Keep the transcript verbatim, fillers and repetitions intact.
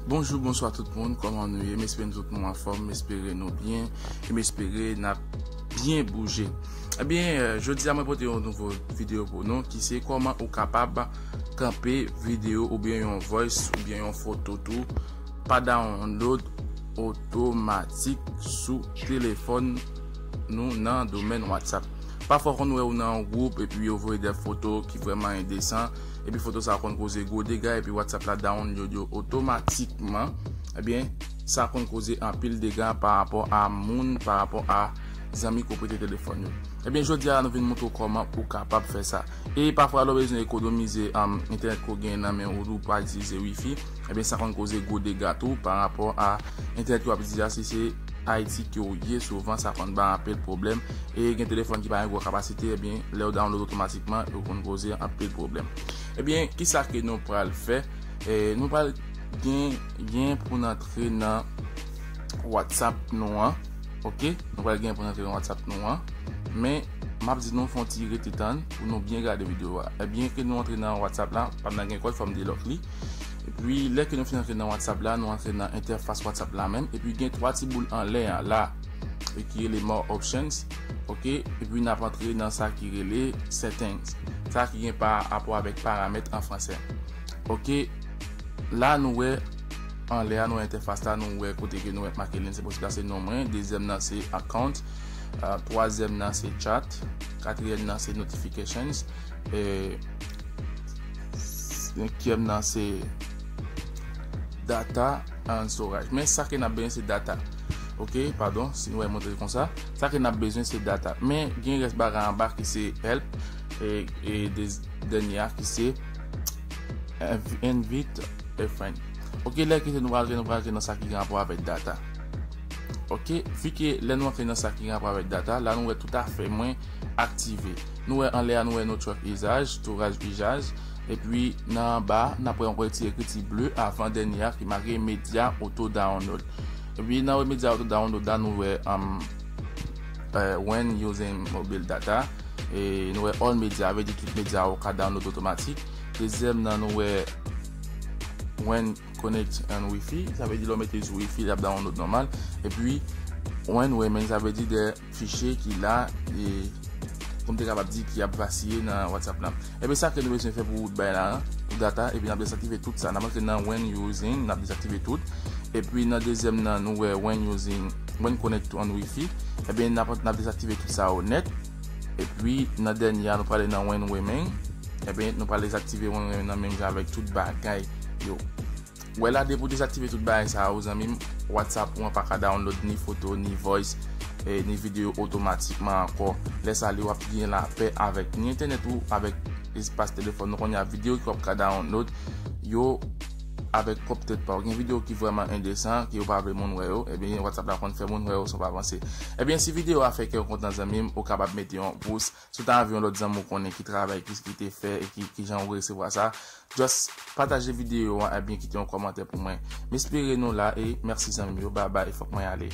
Bonjou, bonswa tout moun, kòman nou ye? M espere nou tout moun anfòm, m espere nou byen, e m espere n ap byen bouje. Ebyen, euh, jodi a mwen pote yon nouvo videyo pou nou ki se kòman ou kapab kanpe videyo oubyen yon voice oubyen yon foto tou pa download otomatik sou telefòn nou nan domèn WhatsApp. Pafwa w konn wè ou nan yon gwoup epi yo voye de foto ki vrèman endesan, epi foto sa a konn koze gwo dega, epi WhatsApp la download yo otomatikman. Ebyen, sa konn koze anpil dega pa rapò a moun, pa rapò a zanmi ke w prete telefòn yo. Ebyen, jodi a nou vin montre w kòman ou kapab fè sa. E pafwa lè w bezwen ekonomize, um, entènèt ke w gen nan men w, ou pa itilize wifi, ebyen sa konn koze gwo dega tou pa rapò a entènèt ke w ap itilize a. Si se Ayiti ke w ye, souvan sa konn bay anpil pwoblèm. E gen telefòn ki pa gen gwo kapasite, ebyen lè w download otomatikman, yo konn koze anpil pwoblèm. Ebyen, kisa ke nou pral fè? E, nou pral gen, gen pou n antre nan WhatsApp nou an. Ok? Nou pral gen pou n antre nan WhatsApp nou an. Men, m ap di nou fè yon ti rete tann pou nou byen gade videyo a. Ebyen, ke nou antre nan WhatsApp la, pa m nan gen kòd, fò m delòk li. Epi, lè ke nou fin antre nan WhatsApp la, nou antre nan entèfas WhatsApp la menm. Epi, gen twa ti boul anlè a la, e ki rele More Options. Ok? Epi, n ap antre nan sa ki rele Settings. Sa ki gen pa rapò avèk paramèt an fransè. Ok? La, nou wè anlè a, nou wè entèfas la, nou wè kote ke nou wè make lin, se posib la, se non mwen. Dezyèm nan, se Account. Euh, twazyèm nan, se Chat. Katriyèm nan, se Notifications. E senkyèm nan, se Data and Storage. Men sa ke n ap bezwen, se data. Ok, padon, si nou wè montre konsa. Sa ke n ap bezwen, se data. Men gen rès bagay anba ki se Help. E, e de, dènye a ki se Inv-, Invite a Friend. Ok, lè ki se nou pral, nou pral nan sa ki gen rapò avèk data. Ok, vi ke lè nou antre nan sa ki gen rapò avèk data, la nou wè tout afè mwen aktive. Nou wè anlè a, nou wè network usage, storage usage, epi nan anba, n ap wè yon ti ekriti ble avan dènye a ki make media auto download. Epi nan media auto download la, nou wè, um, euh, when using mobile data. E nou wè all media, vle di tout media ou ka download otomatik. Dezyèm nan, nou wè when connect on wifi, sa vle di lè w mete sou wifi, l ap download nòmal. Epi when remain, sa vle di de fichye ki la, e pou m te kapab di ki ap vasiye nan WhatsApp la. Ebyen, sa ke nou bezwen fè pou bay la, pou data, ebyen, n ap dezaktive tout sa. N ap antre nan when using, n ap dezaktive tout. Epi, nan dezyèm nan, nou wè when using, when connect on wifi. Ebyen, n ap, n ap dezaktive tout sa yo nèt. Epi, nan dènye a, nou prale nan when remain. Ebyen, nou prale dezaktive when remain nan menm jan avèk tout bagay yo. Wè la, depi w dezaktive tout bagay sa yo, zanmi m, WhatsApp ou an pa ka download ni foto, ni voice, e, ni videyo otomatikman ankò. Lè sa, li w ap gen lapè avèk ni entènèt ou, avèk espas telefòn ou. Kounye a, videyo ke w ap ka download yo avèk pwòp tèt pa w. Gen videyo ki vrèman endesan, ke yo pa vle moun wè yo, ebyen, WhatsApp la konn fè moun wè yo san w pa panse. Ebyen, si videyo a fè kè w kontan, zanmi m, ou kapab mete yon pous. Si w ta anvi yon lòt zanmi w konnen ki travay, ki, ki te fè e ki, ki jan ou resevwa sa, just pataje videyo a, ebyen, kite yon kòmantè pou mwen. M espere nou la e mèsi, zanmi m yo. Babay, fòk mwen ale.